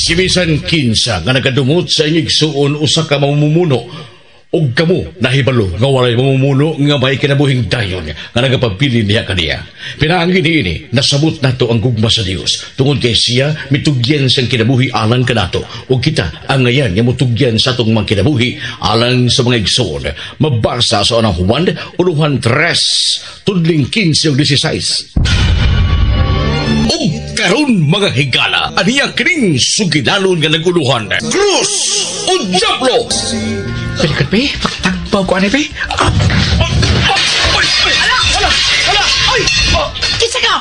Si bisan kinsa nga nagadumot sa inyong igsuon usa ka mamumuno ug kamo nahibalo nga walay mamumuno nga may kinabuhing dayon nga nagapabilin niya kaniya. Pinaagi niini nasabot nato ang gugma sa Dios tungod kay siya mitugyan siyang kinabuhi alang kanato ug kita ang ngayan nga mutugyan sa atong mga kinabuhi alang sa mga igsoon. Mabasa sa unang Juan, uluhan 3, tudling 15 ug 16. Ug karon mga higala, aniya kining sugilanon nga naguluhan, Krus o Diablo! Balikan, be. Pagtagbaw ko, ani, be. Ah! Ah! Ah! Ay! Ay! Ala! Ala! Ala! Ay! Oh! Kinsa ka?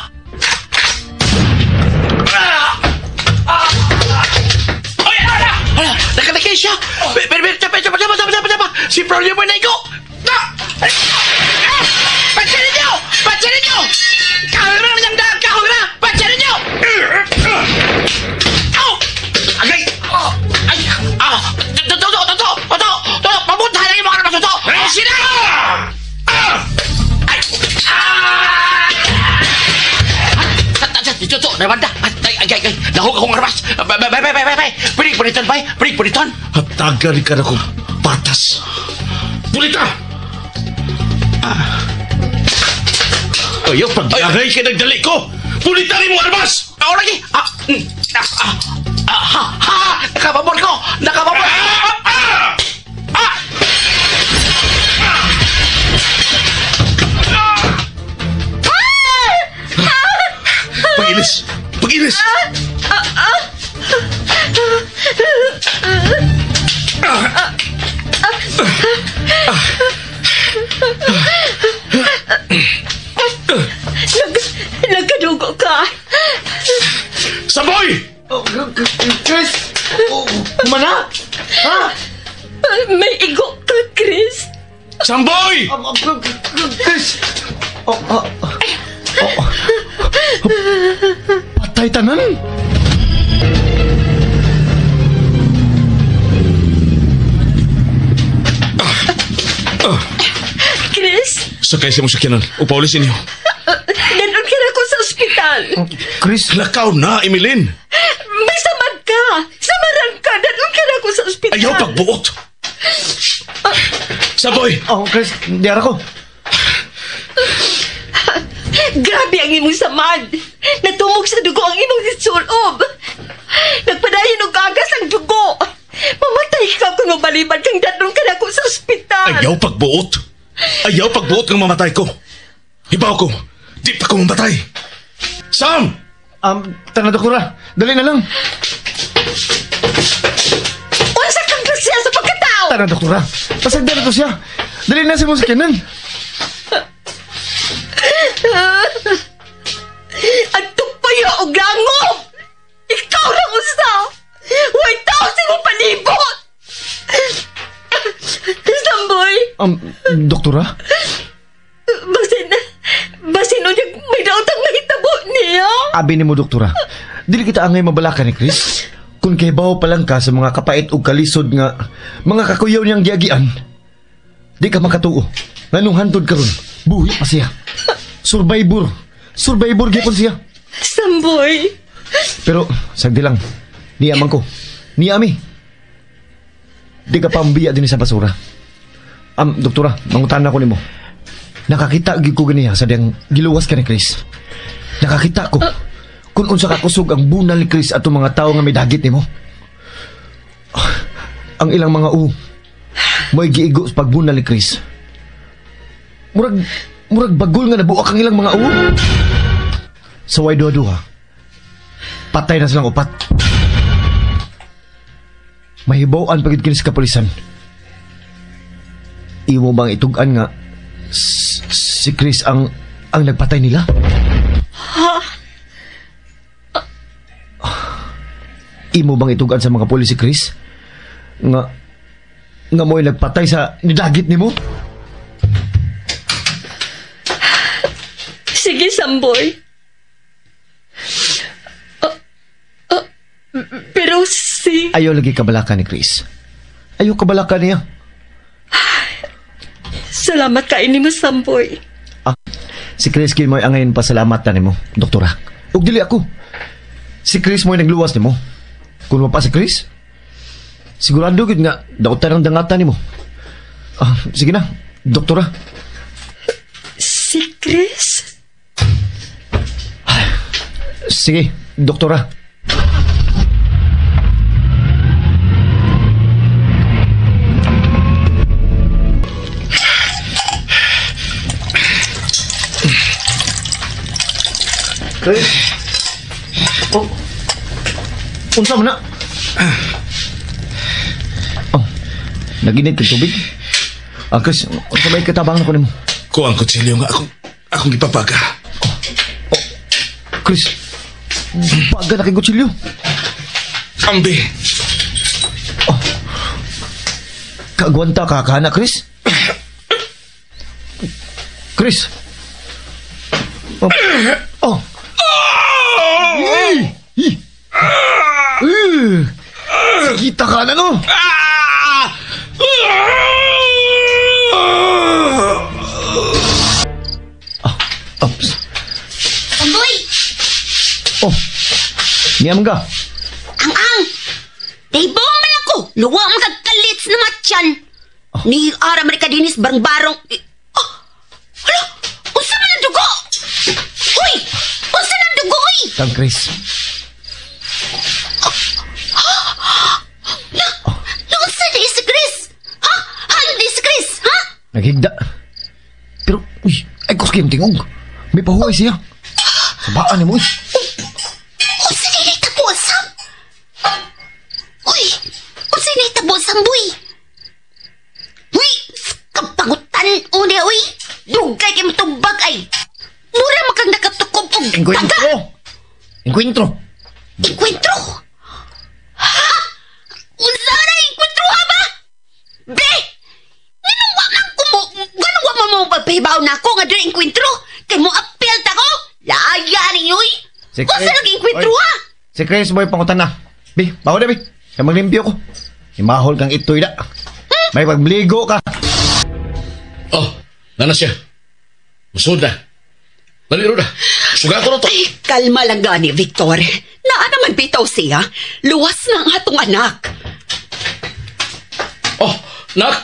Ah! Ah! Ay! Ala! Ala! Nakalagay siya! Be, be, be, tapa, tapa, tapa, tapa, tapa, tapa! Si Braulio Manaygo! Ah! Ah! Patsinin niyo! Patsinin niyo! Kahoy na niyang daan! Kahoy na! Patsinin niyo! Aw! Agay! Oh! Ay! Ah! Toto! Toto! Toto! Toto! Pamuntahan na yung mga karabas! Toto! Sila! Ah! Ay! Ah! Toto! Nabanda! Ay! Ay! Ay! Nahog akong armas! Bay! Bay! Bay! Bay! Bay! Pinig punitan! Bay! Pinig punitan! Hatagan ka na kong patas! Pulita! Ayaw, pag-agay ka nagdali ko! Pulita rin mo armas! Ako lagi! Ah! Ah! Ah! Ah! Ha! Ha! Nakababor ko! Nakababor! Ah! Ah! Pag-ilis! Pag-ilis! Nagkadugo ka. Samboy! Chris! Mana? Ha? May igo ka, Chris. Samboy! Chris! Oh, oh, oh. Patay tanan! Chris? Sakay sa mong sakyanan. Upaulis inyo. Nandun ka na ako sa ospital. Chris? Lakaw na, Emilyn! May samad ka! Samaran ka! Nandun ka na ako sa ospital. Ayaw pagbuot! Samboy! Oh, Chris, diara ko. Grabe ang imong samad. Natumog sa dugo ang imong isulob. Nagpadayon og agas ang dugo. Mamatay ka kung mabalibad kang dadong ka na ako sa ospital. Ayaw pagbuot! Ayaw pagbuot ng mamatay ko! Hibaw ko! Di pa ko mamatay! Sam! Tana, doktora. Dali na lang. Unsa kang klasiya sa pagkatao? Tana, doktora. Pasagdan na to siya. Dali na sa mong sakyanan. Ang tupayo og langob! Ikaw lang usa! Way tao sa imong palibot! Samboy! Doktora? Basin unyag may daotang mahitabo niya. Abi ni mo, doktora. Dili kita angay mabalaka ni Chris. Kung kay bawo pa lang ka sa mga kapait og kalisod nga mga kakuyaw niyang giagian, di ka makatuo. Nganong hantod karon, buhi pa siya. Survivor. Survivor gyapon siya. Samboy. Pero sagdi lang. Niya man ko. Niya mi. Di ka pambiya din sa basura. Doktora, mangutan ako nimo. Nakakita gyud ko ganiha sa diyang giluwas ka ni Chris. Nakakita ko kung unsa ka kusog ang bunal ni Chris atong mga tawo nga may dagit nimo. Ang ilang mga u mo'y giigo sa pagbunal ni Chris. Murag bagol nga nabuak ang ilang mga u. Sa way duha-duha, patay na silang upat. Mahibaw-an pagid kini sa kapulisan. Imo bang itug-an nga si Chris ang nagpatay nila? Ha? Imo bang itug-an sa mga pulis si Chris? Nga mo'y nagpatay sa nidagit nimo? Sige, Samboy. Pero si... Ayaw lagi kabalakan ni Chris. Ayaw kabalakan niya. Salamat kayo ni mo, Samboy. Si Chris kay mo'y angayon pasalamat na nimo, doktora. Ug dili ako. Si Chris mo'y nagluwas nimo. Kung mapa si Chris, sigurado gid nga dautan ang dangatan nimo. Sige na, doktora. Si Chris? Sige, doktora. Chris? Oh. Unsa man na? Oh. Naginit kag tubig? Chris, unsa may katabang nako nimo? Kuha ang kutsilyo nga akong gipapaga. Oh. Chris, baga na kay kutsilyo. Ambi. Oh. Kagwanta ka ka na, Chris? Chris. Oh. Oh. Kita ka na, no? Oops. Amboy! Oh. Niya man ka. Ang-ang! Daybo man ako! Luwa man kagkalits na matyan! Oh. Ni ara man ka dinis barong-barong... Oh! Hala! Unsa man ang dugo? Uy! Unsa man ang dugo, uy? Tang Chris. Naunsa di si Chris? Ha? Hindi si Chris, ha? Naghigda. Pero, uy, ay kuskim tingog. May pahuway siya. Sabaan ni mo, uy. Unsa ni nahitabo, Sam? Uy, unsa ni nahitabo, Sam, boy? Uy, kapangutan, uni, uy. Dugay kay matubag, ay. Mura man kang nakatukob og Enkwentro! Enkwentro! Enkwentro? Ha? Unsa na enkwentro, ha ba? Be! Ganun wa man ko mo, ganun wa man mo pagpahibaw na ako nga doon enkwentro? Kay mo apel ta ko? Laya ninyo, uy! Unsa nag-enkwentro, ha? Si Chris, boy, pangutan na. Bi, bawo na, bi. Kaya maglimpyo ko. Imahol kang itoy na. May pagligo ka. Oh, nana siya. Musod na. Dali, Roda. Sugato na to. Ay, kalma lang gani, Victor. Naa naman bitaw siya. Luwas na ang atong anak. Oh, nak.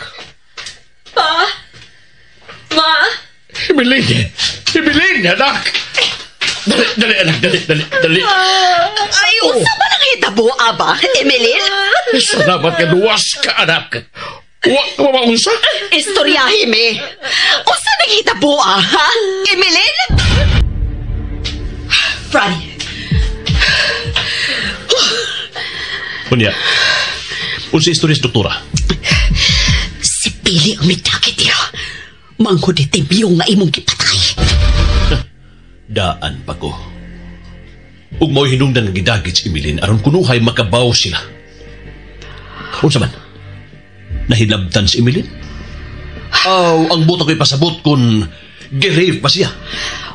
Pa? Ma? Emeline. Emeline, anak. Dali, dali, anak. Dali, dali, dali. Ay, unsa ba nang hitabo, aba, Emeline? Salamat ka, luwas ka, anak. Wa ka maunsa? Istoryahe, me. Unsa nang hitabo, ah, ha? Emeline? Franny. Unya, unsa istorya sa doktora? Si Pili ang mitakit niya. Manghod ni Timbyong nga imong gipatay. Daan pa ko. Ug mao'y hinungdan nga gidagit si Emeline aron kunuhay makabaw sila. Unsa man? Nahilabtan si Emeline? Aw, ang buta ko'y pasabot kung gi-rape pa siya.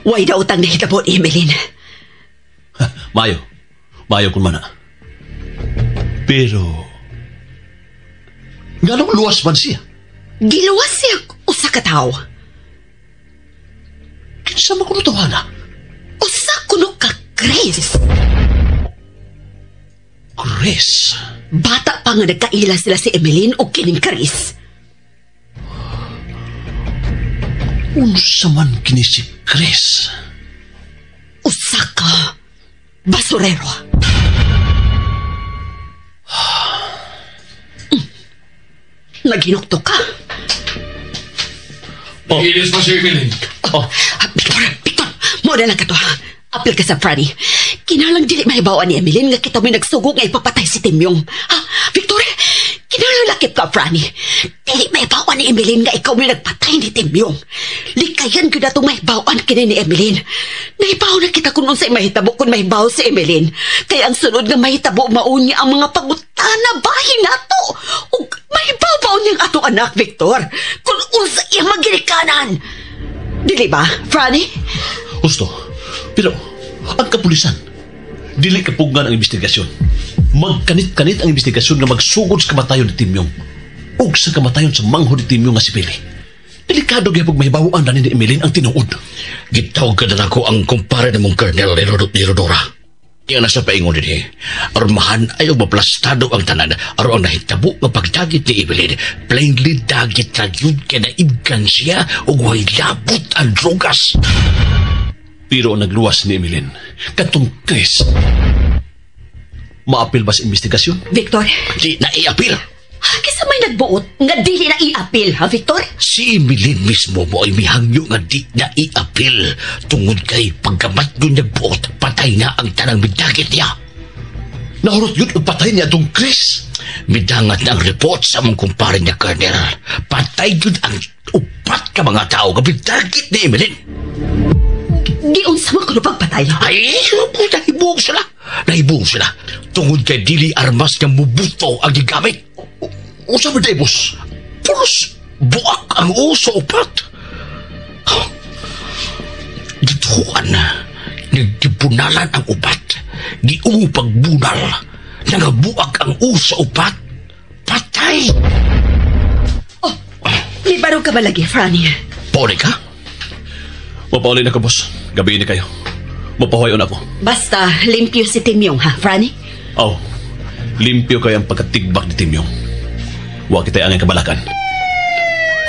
Way daw tang nahitabo ni Emeline. Mayo. Mayo kung mana. Pero nganong luwas man siya? Giluwas siya usa ka tawo. Kinsa man kuno tawhana? Usa kuno ka Chris. Chris? Bata pa nga nagkaila sila si Emeline o kining Chris. Unsa man kini si Chris? Usa ka basurero. Naginukto ka. Oh. Ilis pa si Emeline. Oh. Victor, Victor, mo na lang ka to, ha? Apil ka sa Franny. Kinalang dili mahibawan ni Emeline nga kita may nagsugo nga ipapatay si Timyong. Ha? Victor, kinalang lakip ka, Franny. Dili mahibawan ni Emeline nga ikaw may nagpatay ni Timyong. Likayan ko na itong mahibawan kini ni Emeline. Nahibaw na kita kung unsay mahitabo kung mahibaw si Emeline. Kaya ang sunod nga mahitabo maun niya ang mga pangutana bahin nato. Ug mahibaw ba niyang atong anak, Victor? Kung unsa iyang maginikanan. Dili ba, Franny? Husto. Pero, ang kapulisan, dili kapugngan ang investigasyon. Magkanit-kanit ang investigasyon nga magsugod sa kamatayon ni Timyong ug sa kamatayon sa manghod ni Timyong nga si Pili. Delikado gyapon mahibaw-an na ni Emeline ang tinuod. Gitawag ka na ako ang kumpare ng mong Colonel ni Rodora. Iya na sa paingon dinhi. Armahan ay maplastado ang tanan aron ang nahitabo nga pagdagit ni Evelyn. Plainly dagit ra gyud kay naibgan siya ug way labot ang drogas. Pero ang nagluwas ni Emeline, katong Chris, maapil ba sa investigasyon? Victor, Di na iapil. Kisa may nagbuot nga dili na iapil, ha, Victor? Si Emeline mismo mo ay mihangyo nga di na iapil tungod kay pagkamat yun nagbuot, patay na ang tanang midagit niya. Nahurot yun og patay niya atong Chris. Midangat na ang report sa among kumpare niya, Colonel. Patay yun ang upat ka mga tao nga midagit ni Emeline. Giunsa man kuno pagpatay. Ay, nahibong sila. Nahibong sila. Tungod kay dili armas nga mubuto ang gigamit. Usa ba boss? Pulos, buak ang uso upat. Gituan na, naggibunalan ang upat. Giungo pagbunal, nangabuak ang uso upat. Patay! Oh, libaro ka ba lagi, Franny? Pone ka? Mapauli na ka, boss. Gabi ni kayo. Mapahuwayon ako. Basta, limpyo si Timyong, ha, Franny? Aw, limpyo kayo ang pagkatigbak ni Timyong. Wa kita ang kabalakan.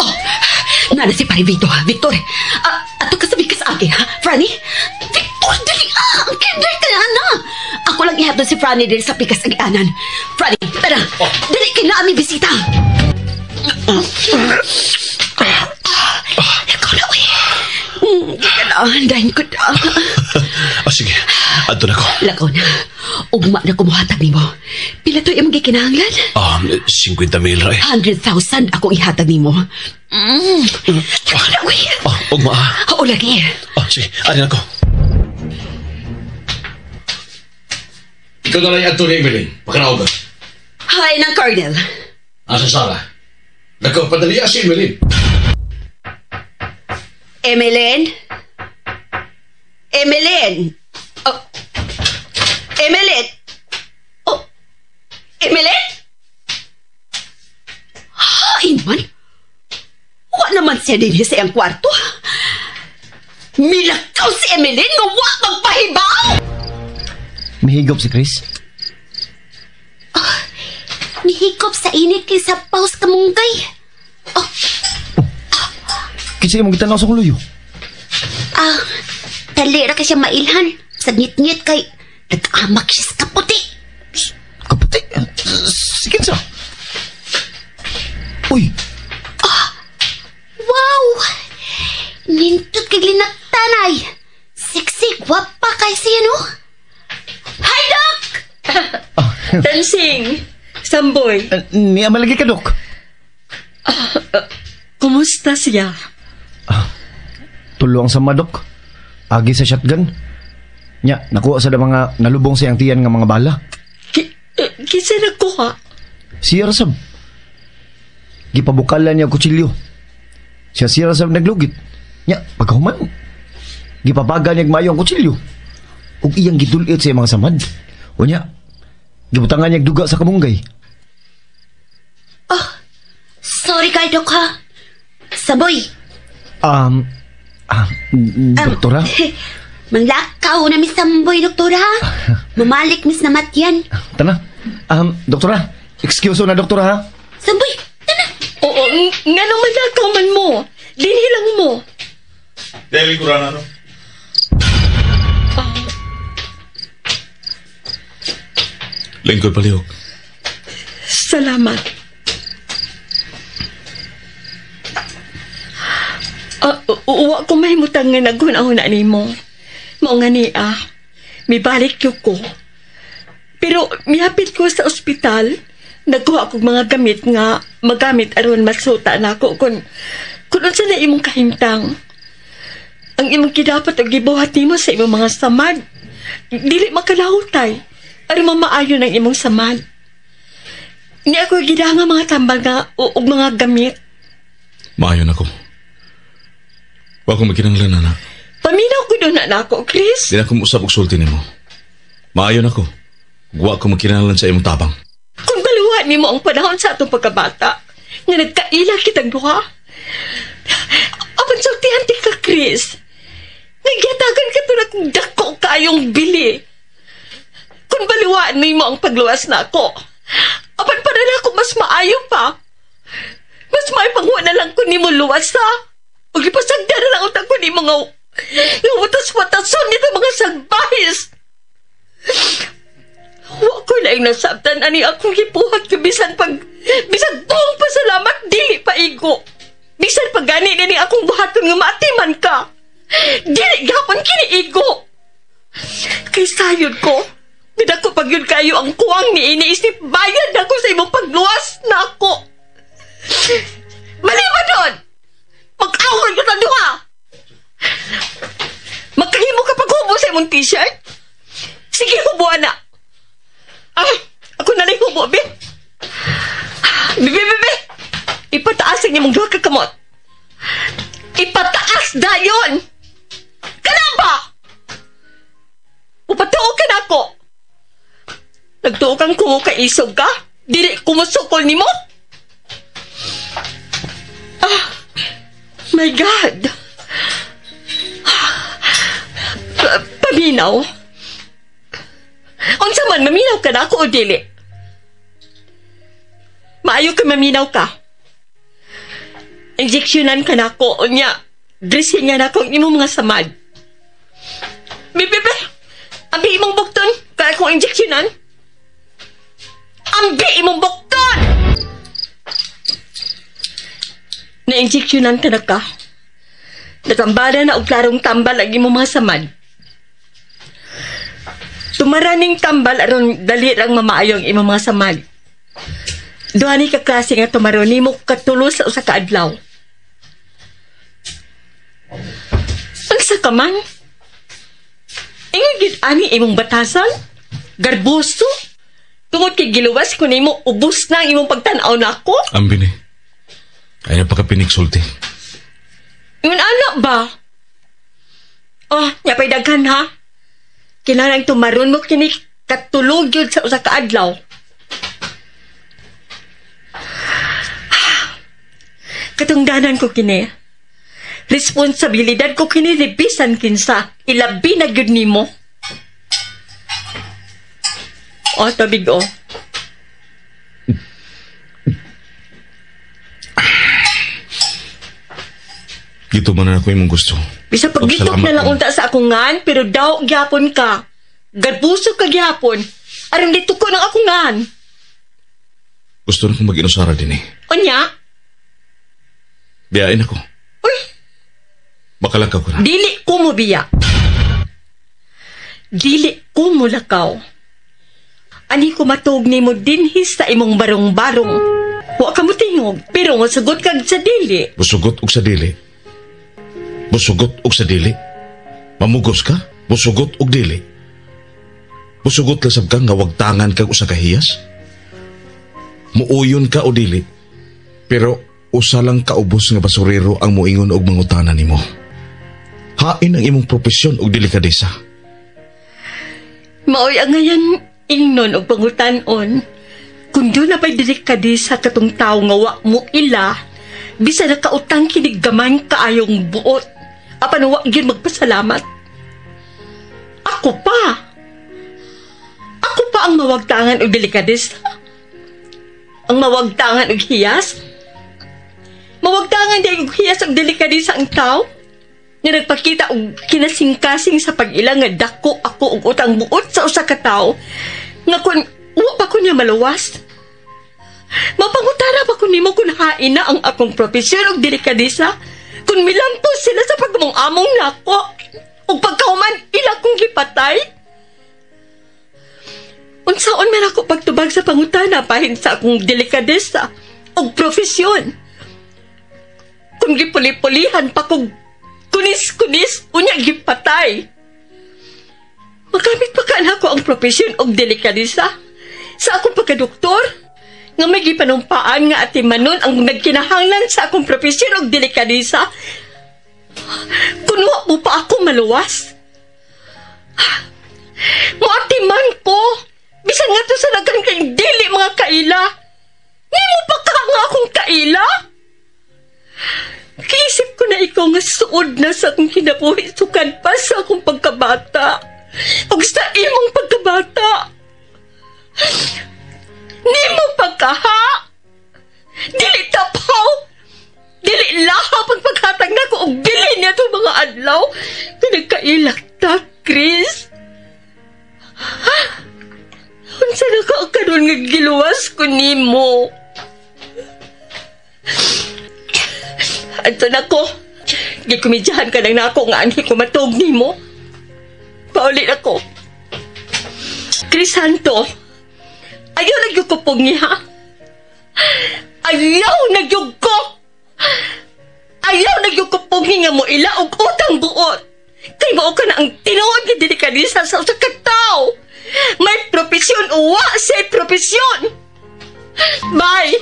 Oh, nana si Pare Vito, ha? Victor, ato ka sabi ka sa akin, ha? Franny? Victor, dali ah! Ang kinder ka na, na! Ako lang ihatod si Franny diri sa pikas agianan. Franny, tara! Oh. Dali kay na aming bisita! Ikaw na, uy. Di ka na, dahin ko na. Sige, adto na ko. Lakaw na. Ugma na kumuhatag nimo. Pila to imong gikinahanglan? 50,000 ra eh. 100,000 akong ihatag nimo. Lakaw na, uy. Ugma ah. Oo, lagi. Sige, ari na ko. Ikaw na lang adto ni Emeline. Pakanaog ka. Hi, nang Colonel. Asa Sara? Nagkapadali si Emeline. Emeline? Emeline? Oh. Emeline? Oh. Emeline? Hain man. Wa naman siya din sa iyang kwarto. Milakaw si Emeline nga wa magpahibaw! Mihigop si Chris? Oh, mihigop sa init kay sa paus kamunggay. Oh. Kinsa imong gitanaw sa kong luyo? Talira ka siya mailhan. Sa ngit-ngit kay nag-amak siya sa kaputi. Kaputi? Si kinsa? Uy! Wow! Nindot kay linaktanay. Siksik, wapa kay siya, no? Hi, Doc! Dancing! Samboy! Niya malagi ka, Doc. Kumusta siya? Tulo ang sama, Doc. Agi sa shotgun. Nya, nakuha sa mga nalubong sa iyang tiyan nga mga bala. Kinsa nagkuha? Siya rasab. Gipabukalan niya kutsilyo. Siya rasab naglugit. Nya, pagkahuman, gipabaga niya maayo ang kutsilyo. Ug iyang gidulit sa iyang mga samad. O nya, gibutangan niya duga sa kamunggay. Oh, sorry kay Doc ha. Saboy. Doktora? Manglakaw na mi Samboy, doktora. Mamalik mis namatyan. Tana. Doktora, excuse na doktora ha. Samboy, tana. Oo, nga nung manlakaw man mo. Dinhi lang mo. Deli ko na, no? Lingkod palihog. Salamat. Uwa ko mahimutang nga naghuna-huna nimo. Mao nga niya, mibalik yo ko. Pero mihapit ko sa ospital, nagkuha kog mga gamit nga magamit aron masuta nako kung unsa na imong kahimtang. Ang imong kidapat og gibuhat nimo sa imong mga samad. Dili makalahutay aron mamaayo ng imong samad. Ni ako gidanga mga tambal nga ug mga gamit. Maayo na ko. Wa ko magkinahanglan, anak. Paminaw ko doon na ako, Chris. Di na ko usab og sulti nimo. Maayo na ko. Wa ko magkinahanglan sa imong tabang. Kung baluhan nimo ang panahon sa atong pagkabata, nga nagkaila kitang duha. Apan sultihan ti ka, Chris. Nagyatagan ka to na kung dako kayong bili. Kung baliwaan nimo ang pagluwas na ako. Apan para na ako mas maayo pa. Mas maayo pang na lang ko nimo luwas ha. Ug ipasagda na lang utang ko nimo nga nga watas-watason nito mga salbahis. Wa ko laing nasabtan ani akong gibuhat kay bisan pag bisan buong pasalamat dili pa igo. Bisan pag gani ni akong buhaton nga maatiman ka. Dili gapon kini igo. Kay sayod ko, Bidako pag yun kayo ang kuwang ni iniisip bayad ako sa imong pagluwas na ako. Mali ba doon? Mag-away ka duha! Magkahimo ka paghubo sa imong t-shirt? Sige, hubuan na. Ah, ako na lang hubo, be. Bebe, bebe. Ipataas ang imong duha ka kamot. Ipataas dayon! Kana ba? Upatuo ka na ako. Nagtuo kang kumo ka isog ka? Dili kumusukol nimo? Ah, my God. Paminaw. Unsa man, maminaw ka na ako o dili? Maayo ka maminaw ka. Injeksyonan ka na ako, unya, dressingan ako ang imong mga samad. Bebe, bebe, ambi imong bukton, kaya akong injeksyonan. Ambi imong bukton! Na-injeksyonan ka na ka. Natambala na og klarong tambal ang imong mga samad. Tumaraning tambal aron dali lang mamaayo ang imong mga samad. Duha ni ka klase nga tumaro nimo katulo sa usa ka adlaw. Unsa ka man? Ingon gyud ani imong batasan? Garboso? Tungod kay giluwas ko nimo ubos na ang imong pagtan-aw nako? Ambi ni. Ay napakapiniksulti. Ingon ana ba? Oh, nyapay daghan ha. Kinahanglan tumaron mo kini katulog gyud sa usa ka adlaw. Katungdanan ko kini. Responsibilidad ko kini ni bisan kinsa. Ilabi na gyud nimo. O, tabig o. Dito man na ako imong gusto. Bisa paggitok Salamat na lang mo. unta sa akong ngan, pero daw gyapon ka. Garbuso ka gyapon. Aron dito ko ng akong ngan. Gusto na kong mag-inusara din eh. Unya? Biyain ako. Uy, Bakalakaw ko na. dili ko mo biya. Dili ko mo lakaw. Ani ko matuog nimo dinhi sa imong barong-barong. Wa ka mo tingog, pero mosugot kag sa dili. Busugot og sa dili. Busugot og sa dili. Mamugos ka? Busugot og dili. Busugot lasab ka nga wagtangan kag usa ka hiyas? Muuyon ka o dili? Pero usa lang kaubos nga basurero ang moingon og mangutana nimo. Hain ang imong propesyon og delikadesa. Maoy ang ngayon ingnon og pangutan-on. Kung doon na pa'y delikadesa katong tao nga wa mo ila, bisa nakautang kinig gaman kaayong buot. Apan wa gyud magpasalamat. Ako pa. Ako pa ang mawagtangan og delikadesa. Ang mawagtangan og hiyas. Mawagtangan di og hiyas og delikadesa ang tao. Nga nagpakita og kinasingkasing sa pag-ila nga dako ako og utang buot sa usa ka tawo nga kun wa pa ko niya maluwas. Mapangutana pa ko nimo kung hain na ang akong propesyon og delikadesa, kung milampo sila sa pagmong-among nako ug pagkahuman ila kong gipatay. Unsaon man ako pagtubag sa pangutana bahin sa akong delikadesa ug propesyon? Kung gipuli-pulihan pa kog kunis-kunis, unya gipatay. Magamit pa ka na ako ang propesyon og delikadesa sa akong pagkadoktor, nga may gipanumpaan nga atimanon ang nagkinahanglan sa akong propesyon og delikadesa. Kunwa mo pa ako maluwas. Moatiman ko. Bisan nga to sa daghan kay dili mga kaila. Nimo pa ka nga akong kaila? Kiisip ko na ikaw nga suod na sa akong kinabuhi sukad pa sa akong pagkabata. Ug sa imong pagkabata. Nimo pagkaha! Dili tapaw! Dili lahap ang paghatag nako og dili niya itong mga adlaw nga nagkailak ta, Chris. Ha? Unsa na ka karon nga giluwas ko nimo? Anto nako, gikumidyahan ka lang nako nga anhi ko matog nimo. Paulit ako. Crisanto, ayaw nagyukupog niya. Ayaw nagyugko! Ayaw nagyukupog niya mo ila og utang buot. Kay mao ka na ang tinuod nga delikadisa sa usa ka tawo. May propesyon o wa say propesyon. Bye!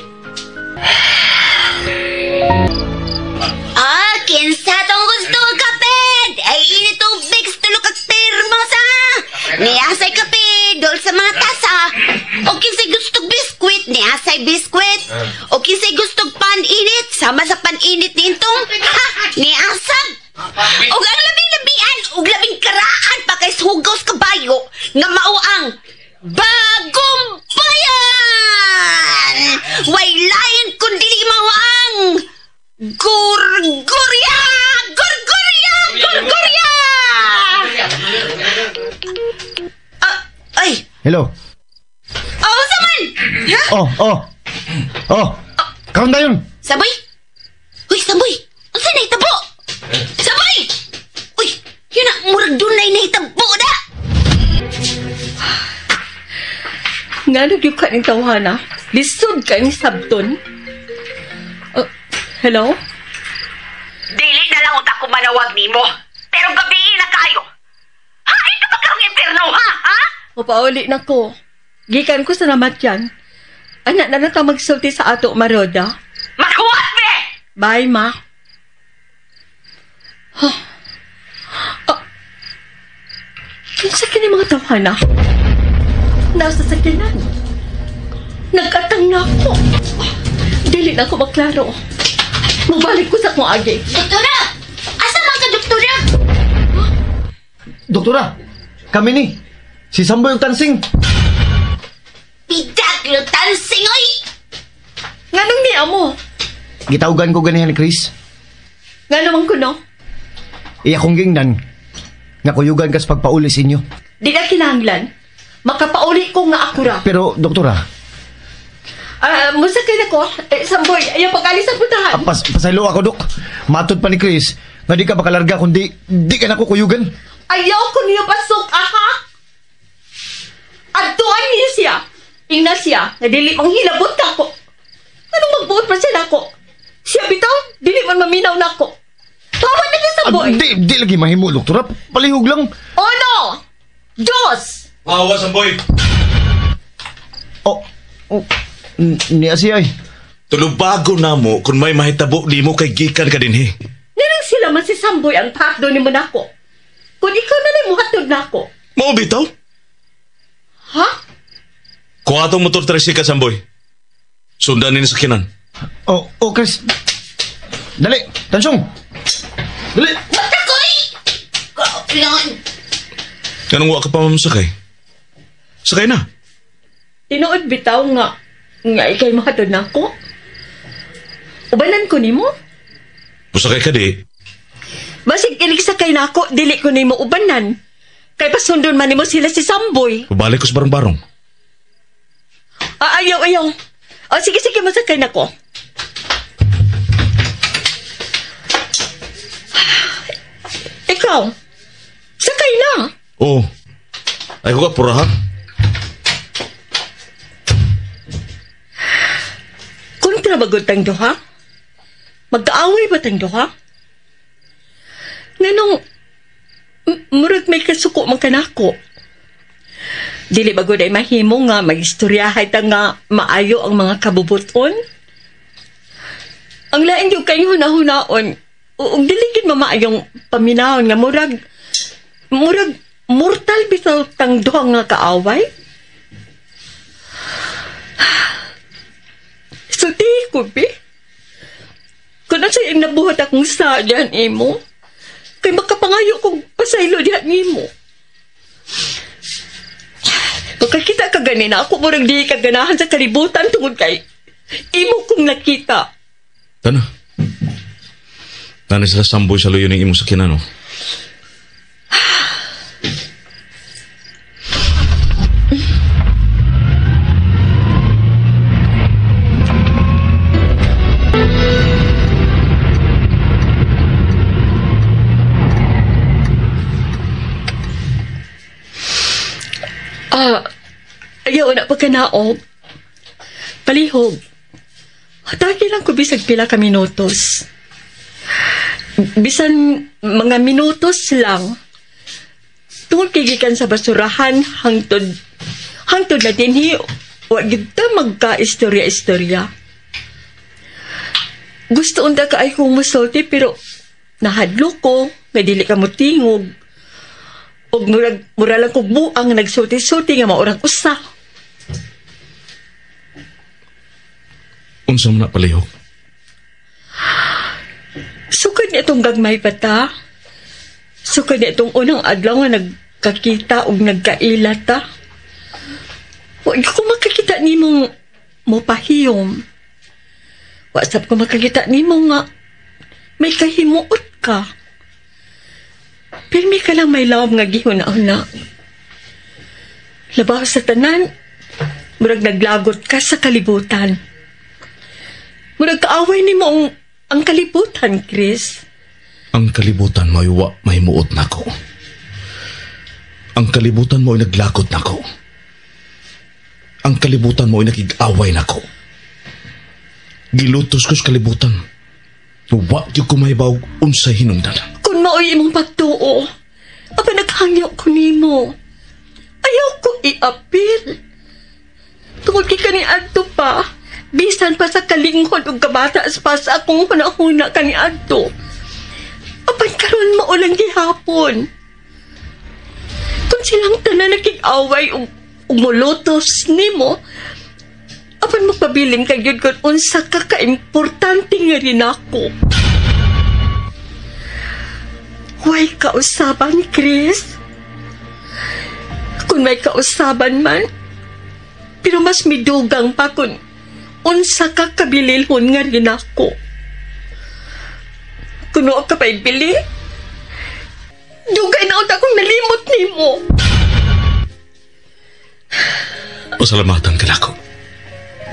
Ah, kinsa tong gusto og kape? Ay, ini tong mix tulo kag termos, ha? Niasay kape, dol sa mga tasa. O kinsay gusto biskwit, niasay biskwit. O kinsay gusto pan-init, sama sa pan-init nintong, ha? Niasag. Og ang labing labian, og labing karaan pa kay hugos kabayo, nga mao ang Bagong Bayan! Way lain kun dili mao ang Gurgurya! Gurgurya! Gurgurya! Ay! Hello. Oh, saman! Ha? Oh. Oh. Karon dayon. Saboy? Uy, Saboy! Unsa nahitabo? Saboy! Uy, yun na, murag dunay nahitabo na! Nga nagyug ka ng tawhana? Lisod ka ni Sabton? Hello? Dili na lang unta ko manawag nimo. Pero gabi na kayo. Ha? Ito ba karong impierno, ha? Ha? Mapauli na ko. Gikan ko sa namatyan. Anak na lang ka magsulti sa ato, Maroda. Maghuwat, be! Bye, ma. Huh. Kinsa kini mga tawhana? Nasa sakinan. Nagkatang na ako. Dili na ako maklaro. Mabalik ko sa akong agi. Doktora! Asa man ka, doktora? Doktora, kami ni. Si Samboy ug Tansing. Pidak yung Tansing, oy! Nganong niya mo? Gitawgan ko ganihan ni Chris. Ngano man ko, no? Iya kong gingnan. Nga kuyugan kas pagpauli sa inyo. Di na kinahanglan. Makapauli ko nga ako ra. Pero, doktora, Musakay na ko. Samboy, ayaw pag-alis sa putahan. Pasaylo ako, dok. Matod pa ni Chris, nga di ka makalarga kundi di ka na ko kuyugan. Ayaw ko niyo pasok, aha! Adtuan niyo siya. Ingna siya, nga dili mang hilabot ka ko. Anong magbuot pa siya nako? Siya bitaw, dili man maminaw nako. Tawa na niya, Samboy. Di lagi mahimo, doktora. Palihog lang. Uno! Dos! Awa, Samboy. Oh, niya siya ay. Tulubago na mo kung may mahitabo di mo kay gikan ka dinhi. Nirang sila man si Samboy ang pakdo ni mo nako. Kung ikaw na lang muhatod nako. Mao bitaw? Ha? Kuha tong motor tricycle, Samboy. Sundan ni sa kinan. Oh, Chris. Dali, Tansong. Dali. Matakoy! Ganong wa ka pa mamasakay? Sakay na. Tinuod bitaw nga ikay mahatod nako. Ubanan ko nimo? Musakay ka di. Basig ilig sakay nako, dili ko nimo ubanan. Kay pasundon man nimo sila si Samboy. Pabalik ko sa barong-barong. Ayaw, ayaw. O, sige, sige, masakay nako. Ikaw, sakay na. Oo. Ay ko ka, puraha. Kontra bagod tang duha? Mag-aaway ba tang duha? Nganong, murag may kasuko man kanako. Dili bagod ay mahimo nga magistoryahay ta nga maayo ang mga kabubuton. Ang lain yung kayong hunahunaon, ug dili gid mamaayong paminahon nga murag mortal bitaw tang duha nga kaaway. Sulti ko, be. Kung ano sa'yo nabuhat akong sadyan, imo, kay makapangayo kong pasaylo diyan nimo. Pagkakita ka ganina, ako murag di ka ganahan sa kalibutan tungod kay imo kong nakita. Tana. Tana sila samboy sa luyo ng imong sakyanan, no? Ayaw na pagkanaog. Palihog. Hatagi lang ko bisag pila ka minutos. Bisan mga minutos lang. Tungod kay gikan sa basurahan hangtod na dinhi wa gyud ta magka-istorya-istorya. Gusto unta ka ay kong musulti pero nahadlok ko nga dili ka motingog. Og mura lang kog buang nagsulti-sulti nga maurang usa. Unsa man na palihog? Sukad niya itong gagmay pa ta. Sukad niya itong unang adlaw nga nagkakita og nagkaila ta. Wa ko makakita nimong mopahiyom. Wa sab ko makakita nimo nga may kahimuot ka. Pirmi ka lang may lawom nga gihuna-huna. Labaw sa tanan, murag naglagot ka sa kalibutan. Murag kaaway nimo ang kalibutan, Chris. Ang kalibutan mo'y wa mahimuot nako. Ang kalibutan mo'y naglagot nako. Ang kalibutan mo'y nakig-away nako. Gilutos ko sa kalibutan. Wa gyud ko mahibaw unsay hinungdan. Kung mao'y imong pagtuo, apa naghangyo ko nimo. Ayaw ko iapil. Tungod kay kaniadto pa, bisan pa sa kalinghod ug kabata pa sa akong hunahuna kaniadto. Apan karon maulang gihapon. Kung silang tanan nakig-away ug mulutos nimo, apan magpabilin ka gyud kun unsa ka kaimportante nga rin ako. Way kausaban, Chris. Kung may kausaban man, pero mas midugang pa kung unsa ka kabililhon nga rin ako. Kuno ka pa'y bili, dugay na akong nalimot nimo. Pasalamatan ka nako.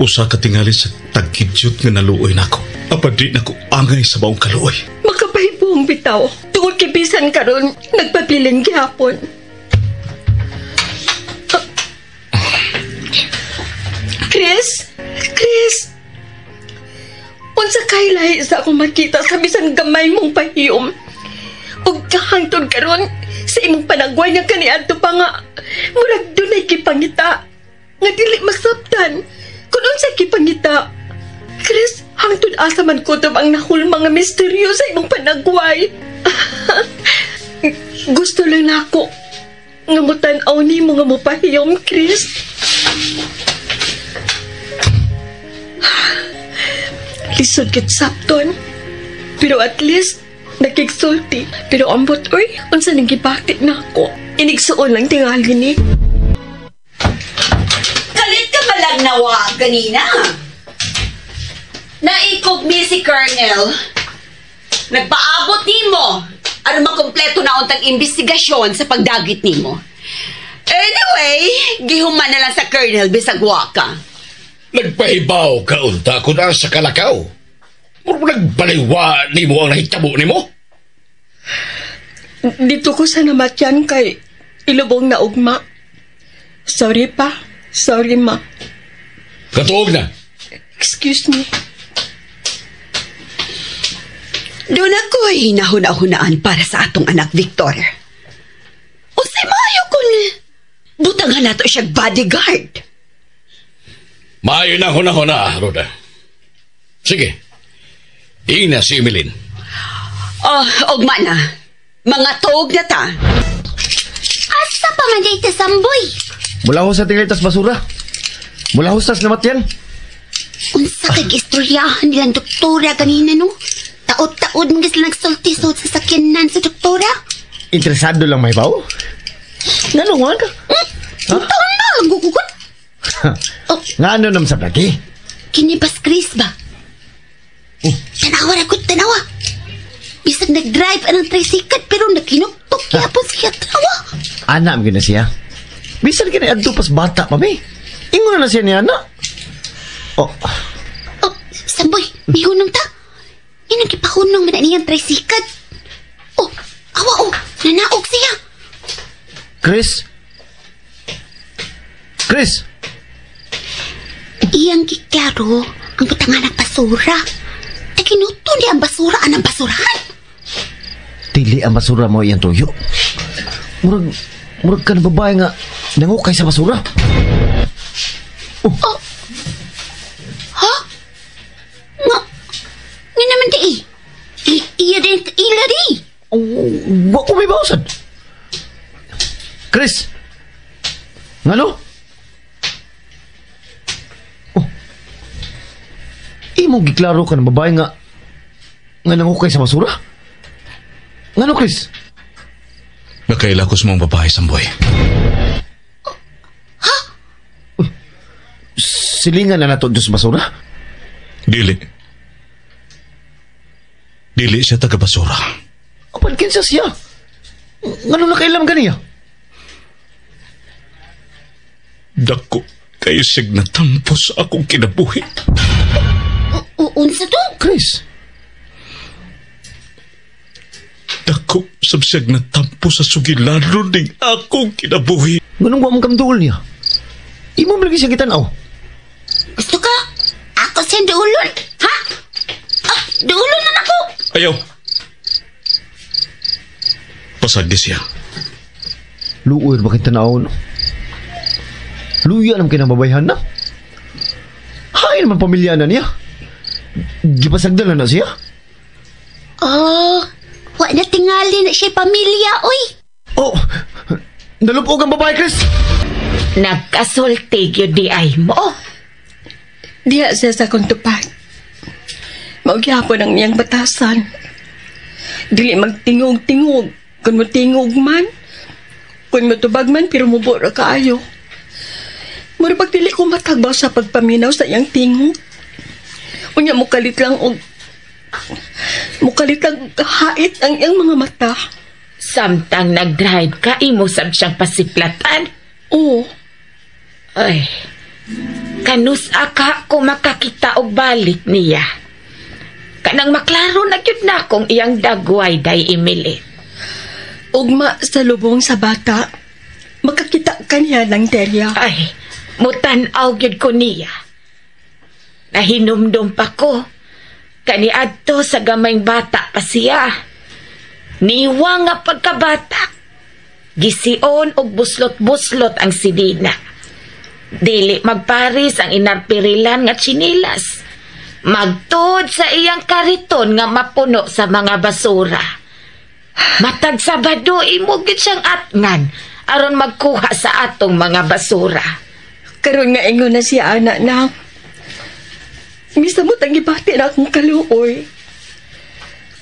Usa ka tingali sa tagkidyot nga naluoy nako. Apan di nako angay sa maong kaluoy. Makapahibong bitaw. Tungod kay bisan karon nagpabilin gihapon. Chris? Chris? Unsa kay lahi sa akong makita sa bisan gamay mong pahiyom? Ug kahangtod karon sa imong panagway nga kaniadto pa nga murag dunay gipangita nga dili masabtan kung unsa gipangita. Chris, hangtod asa man kutob ang nahulma nga misteryo sa imong panagway. Gusto lang nako nga mutan-aw nimo nga mopahiyom, Chris. Lisod kit sapton. Pero at least nakigsulti. Pero ambot oy, unsa ning gibati nako. Inigsuon lang tingali ni. Kalit ka malang nawa ganina. Naikog mi si Colonel. Nagpaabot nimo aron makumpleto na untang investigasyon sa pagdagit nimo. Anyway, gihuman na lang sa Colonel bisag wa ka. Nagpahibaw ka unta kung asa kalakaw. Murag nagbaliwa nimo ang nahitabo nimo. Dito ko sa namatyan kay ilubong na ugma. Sorry pa. Sorry ma. Katuog na. Excuse me. Doon ako'y hinahuna-hunaan para sa atong anak, Victor. Unsay maayo kung butangan nato siyang bodyguard. Maayo na huna-huna, Roda. Sige. Ina si Emeline. Oh, ugma na. Mga tuog na ta. Asa pa man dito, Samboy? Mula ho sa tingalitas basura. Mula ho sa namatyan. Unsa kag istoryahan nilang doktora ganina, no? Taod-taod mga sila nagsulti-sult sa sakyanan sa doktora. Interesado lang, may baw? Nanungan ka? Ha? Taon na lang gugugot. Oh, Nga ano nam sa lagi? kini bas Chris ba? Oh. Tanawa na ko, tanawa. Bisag nag-drive anang tricycle pero nakinuktok yapon siya tanawa. Ana, gyud na siya. Bisan kini adto pas bata pa mi. Ingon na siya niya ana. Oh, Oh, Samboy, mihunong ta. Yan ang gipahunong man na niyang tricycle. Oh, awa oh, nanaog siya. Chris. Chris. Iyang giklaro ang butangan ng basura. Takinuto niya ang basura anang basurahan. Dili ang basura mo iyang tuyo. Murag ka na babae nga nangukay sa basura. Oh. Ha? Nga, nga naman di eh. Iya din, ila di. Oh, wa ko may bawsan. Chris. Ngano? Oh. Imo giklaro ka ng babae nga nangukay sa basura? Ngano, Chris? Nakaila ko sa mga babae, Samboy. Ha? Uy, silingan na nato Diyos basura? Dili. Dili siya taga-basura. Apan kinsa siya? Ngano nakailam ganiya? Dako kayo siyag natampo sa akong kinabuhi. Unsa to? Chris. Dako sab siyag natampo sa sugilano ning akong kinabuhi. Nganong wa mong kamduol niya? Imo man lagi siya gitan-aw. Gusto ka? Ako siyang duulon. Ha? Ah, duulon na nako. Ayaw. Pasagdi siya. Luoy ba kay tan-awon? Luya naman kay babayhan na. Hay naman pamilya na niya. Gipasagdan na siya. Oh, wa na tingali na siya pamilya, oy. Oh, nalupog ang babae, Chris. Nagkasulti gyud di ay mo. Diya siya sa akong tupad. Maugyapon ang iyang batasan. Dili magtingog-tingog. Kung motingog man, kung motubag man, pero mubo ra kaayo. Mura pag dili ko matagbaw sa pagpaminaw sa iyang tingog. Unya mukalit lang og mukalit lang hait ang iyang mga mata. Samtang nag-drive ka, imo sab siyang pasiplatan. Oo. Ay, kanus aka ko makakita og balik niya. Kanang maklaro na gyud na kung iyang dagway day Emily. Ugma sa lubong sa bata, makakita kaniya ng terya. Ay, mutan-aw gyud ko niya. Nahinumdum pa ko, kaniadto sa gamayng bata pa siya. Niwa nga pagkabata, gision og buslot-buslot ang sidina. Dili magparis ang inarpirilan nga tsinilas. Magtuod sa iyang kariton nga mapuno sa mga basura. Matag Sabado, imo gyud siyang atngan aron magkuha sa atong mga basura. Karon nga ingon na siya, anak na. Misamot ang gibati na akong kaluoy.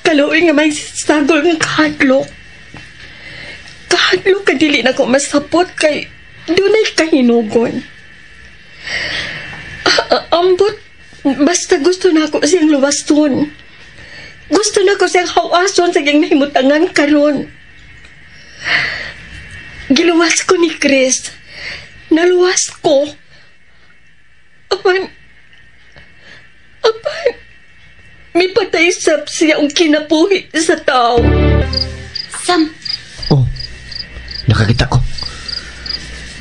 Kaluoy nga may sagol nga kahadlok. Kahadlok ka dili na ko masapot kay dunay kahinugon. Ambot, basta gusto na ako siyang luwason. Gusto na ko siyang hawason sa iyang nahimutangan karon. Giluwas ko ni Chris. Naluwas ko. Apan, mipatay sab siya ang kinabuhi sa tao. Sam. Oh, nakakita ko.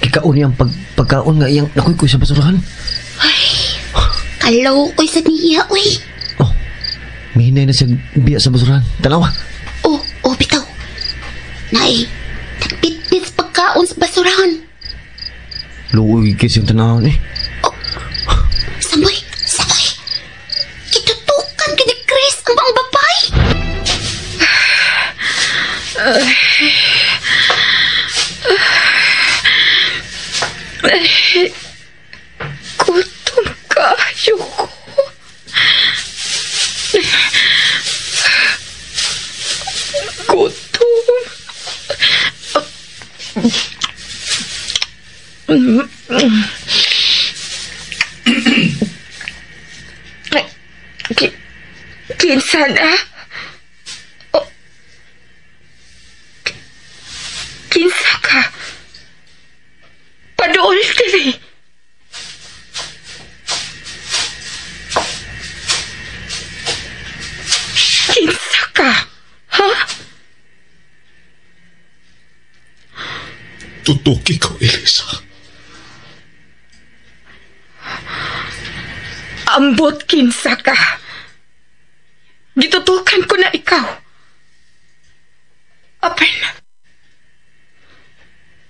Kikaon niyang pagkaon nga iyang nakuykoy sa basurahan. Ay, kalaw ko'y sa niya, uy. Oh, mihinay na siya biya sa basurahan. Tanawa. Oh, bitaw. Nay, nagpitpit pagkaon sa basurahan. Luoy kasi yung tanawon eh. Oh, Samboy. Kitutukan ka ni Chris ang bang babae. Gutom kayo ko. Gutom. Kinsa na? Oh. Kinsa ka? Padool diri. Kinsa ka? Ha? Tutuki ko, Elisa. Ambot kinsa ka. Gitutukan ko na ikaw. Apan,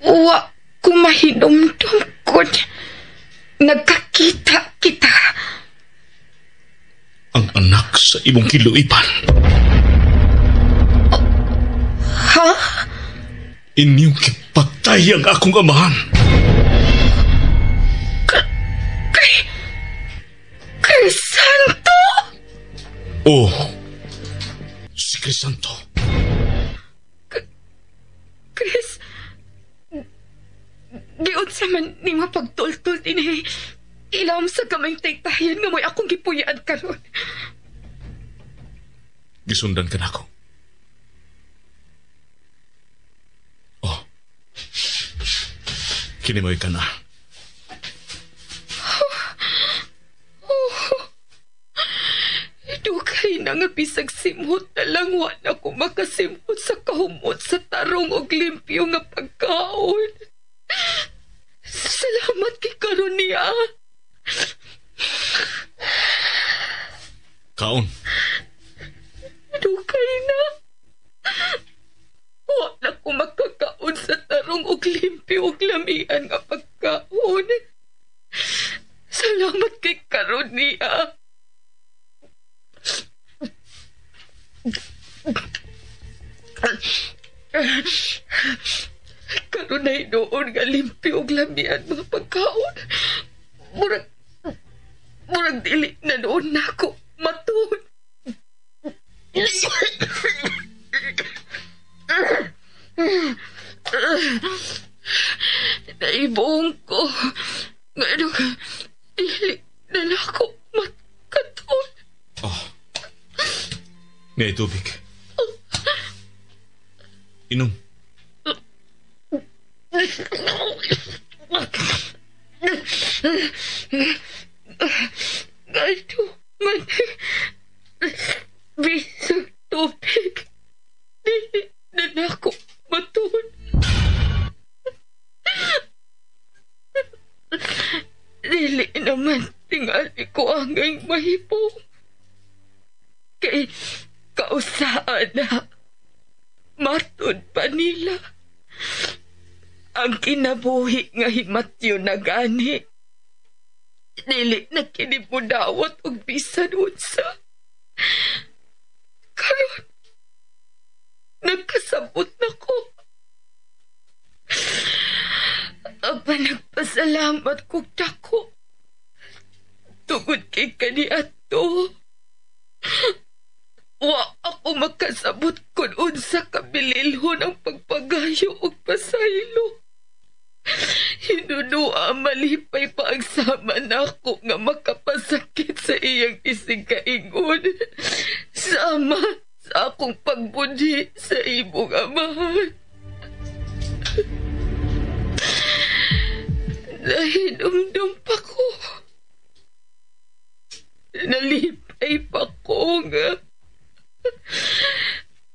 wa ko mahinumdum kun nagkakita kita. Ang anak sa imong kiluipan. Oh, ha? Inyong kipatay ang akong amahan. Crisanto? Oh, si Crisanto. Chris, giunsa man ni mapagtultul din eh. Ilawom sa gamayng taytayan nga mo'y akong gipuyaan karon. Gisundan ka na ako. Oh, kini mo'y ka na. Oh, dugay na nga bisag simhot na lang wa na ko makasimhot sa kahumot sa tarong og limpyo nga pagkaon. Salamat kay karon niya. Kaon. Dugay na. Wa na ko makakaon sa tarong og limpyo og lamian nga pagkaon. Salamat kay karon niya. Karon na hinuon nga limpyo og lamian mga pagkaon. Murag dili na noon nako matuon. Naibuong ko ngano dili na nako makatuon. Oh. May tubig. Inom. Ganto man bisag tubig. Dili na nako matuon. Dili naman tingali ko angay mahipong. Kay kausaan na matod pa nila. Ang kinabuhi nga himatyo na gani. Dili na kinipudawat og bisan unsa. Karon, nagkasabot na ko. Aba, nagpasalamat kog dako. Tungod kay kaniadto. Wa ako makasabot kung unsa kabililhon ang pagpagayo og pasaylo. Hinunua malipay pa ang sama nako nga makapasakit sa iyang isig kaingon. Sama sa akong pagbudhi sa imong amahan. Nahinumdum pa ko. Nalipay pa ko nga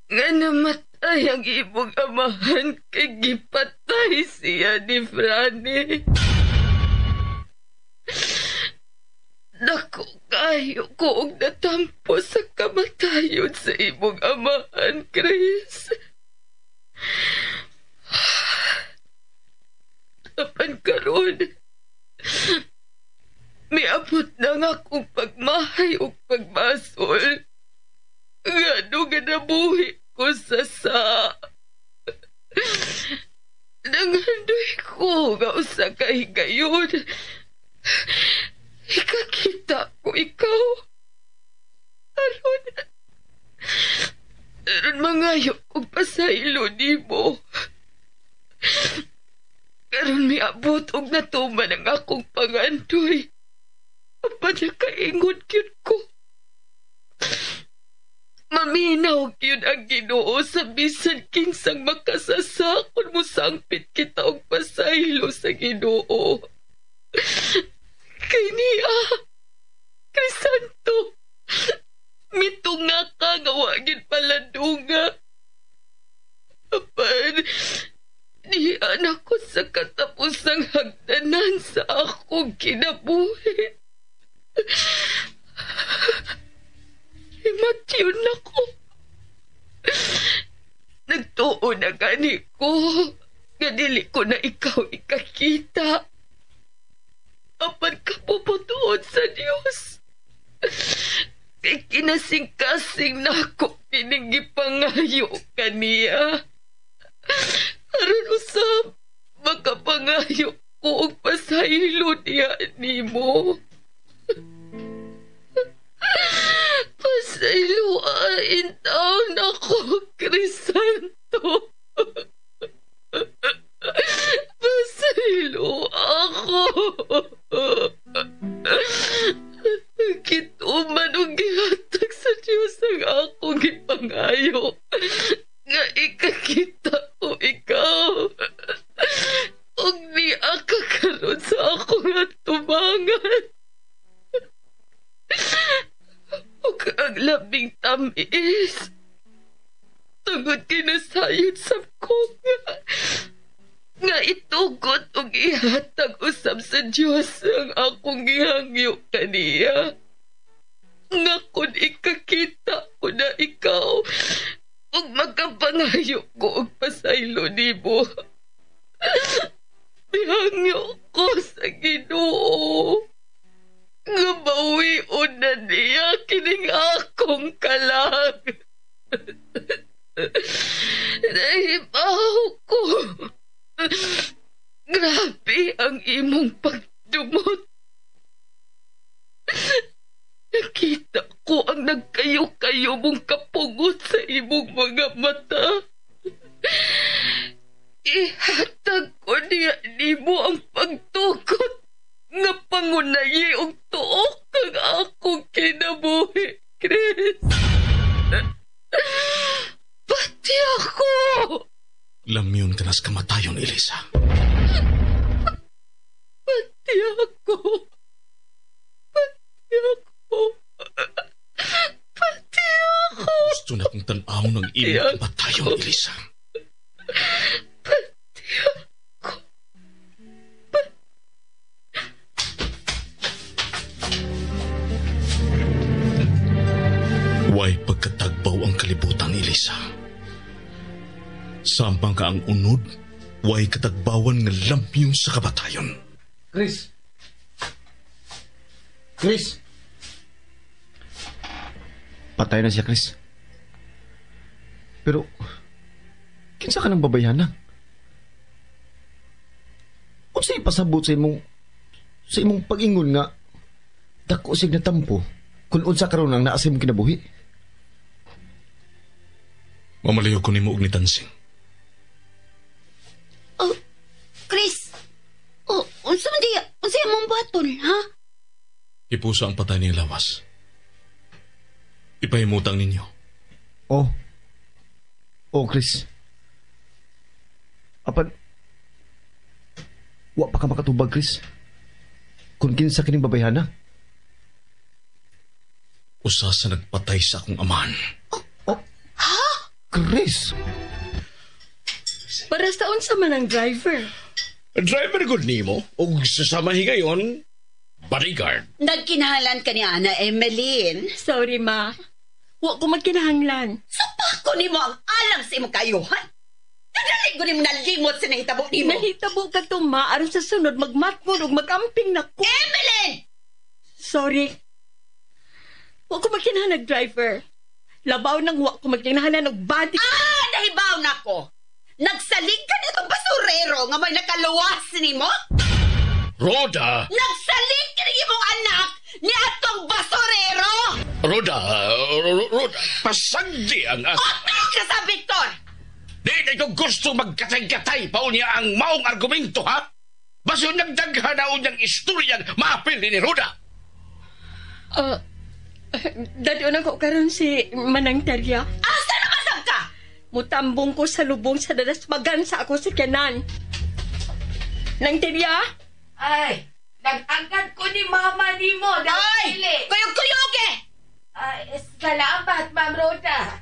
namatay ang imong amahan kay gipatay siya ni Franny. Dako kayo ko og natampo sa kamatayon sa imong amahan, Chris. Apan karon, miabot na nga akong pagmahay o pagmasol. Ngano nga nabuhi ko sa Nangandoy ko nga usa ka higayon. Ikakita ko ikaw. Aron mangayo kog pasaylo nimo. Karon miabot og natuman ang akong pangandoy. Apan nakaingon gyud ko. Maminaw gyud ang Ginoo sa bisan kinsang makasasa kung mosangpit kita og pasaylo sa Ginoo. Kay niya, Crisanto, mitunga ka nga wa gyud paladunga. Apan, diyan ako sa katapusang hagdanan sa akong kinabuhi. Himatyon ako. Nagtuo na gani ko, nga dili ko na ikaw ikakita. Apan kapuputuon sa Dios. Kay kinasing-kasing na ako kining gipangayo kaniya. Aron usab, makapangayo ko og pasaylo niya nimo. Pasaylo in taon ako, Crisanto. Pasaylo ako. Kituman og gihatag sa Diyos ang akong gipangayo nga ikakita ko ikaw. Ug niya ka karon sa akong atubangan. Ug ang labing tamis, tungod kinasayod sa ko nga itugot og ihatag usab sa Dios ang akong gihangyo kaniya. Nga kun ikakita ko na ikaw ug makapangayo ko og pasaylo nimo. Gihangyo ko sa Ginoo nga bawion na niya kining akong kalag. Nahibaw ko. Grabe ang imong pagdumot. Nakita ko ang nagkayo-kayo mong kapugot sa imong mga mata. Ihatag ko niya nimo ang pagtukot nga pangunayi og tuok ang akong kinabuhi, Chris. Pati ako! Lamyon ka nas kamatayon, Elisa. Pati ako. Pati ako. Pati ako. Gusto na kong tan-aw ng imong kamatayon, Elisa. Pati ako. Way pagkatagbaw ang kalibutan, Elisa. Sampang ka ang unod, way katagbawan nga lamyon sa kabatayon. Chris! Chris! Patay na siya, Chris. Pero, kinsa ka ng babayhana? Unsay ipasabot sa imong pag-ingon nga dako sig natampo kung unsa karon ang naa sa imong kinabuhi? Mamalayo ko nimo og nitansing. Oh, Chris. Oh, unsa man diya? Unsa imong buhaton, ha? Ipuso ang patay niyang lawas. Ipahimutang ninyo. Oh. Oh, Chris. Apan wa pa ka makatubag, Chris. Kung kinsa kining babayhana. Usa sa nagpatay sa akong amahan. Oh. Oh. Ha? Chris! Para sa unsa man ang driver? Driver good nimo og sa sama higayon, bodyguard. Nagkinahalan ka ni Ana Emeline. Sorry, ma. Wa ko magkinahanglan. Supako nimo ang alam sa imong kayuhan. Kadali ko nimo nalimot sa nahitabo nimo. Nahitabo ka to, ma. Aron sa sunod, magmatmon og magamping na ko. Emeline! Sorry. Wa ko magkinahanglan driver. Labaw nang wa ko magkinahanglan og body. Ah, nahibaw na ko. Nagsalig ka nitong basurero nga may nakaluwas nimo? Roda! Nagsalig ka ng imong anak ni atong basurero! Roda! Roda! Pasagdi ang ato! Otro ka sa Victor! Di na ito gusto magkatay-katay pa niya ang maong argumento, ha? Baso nagdaghan na unyang istoryang maapil ni Roda. Dadon ako karon si Manang Terya. Asa na masab ka? Mutambong ko sa lubong sa dalasbagan sa ako si Kenan. Nang Terya? Ay, nag-angkat ko ni mama ni mo. Ay, kuyog-kuyog eh! Ay, salamat, Ma'am Rhoda.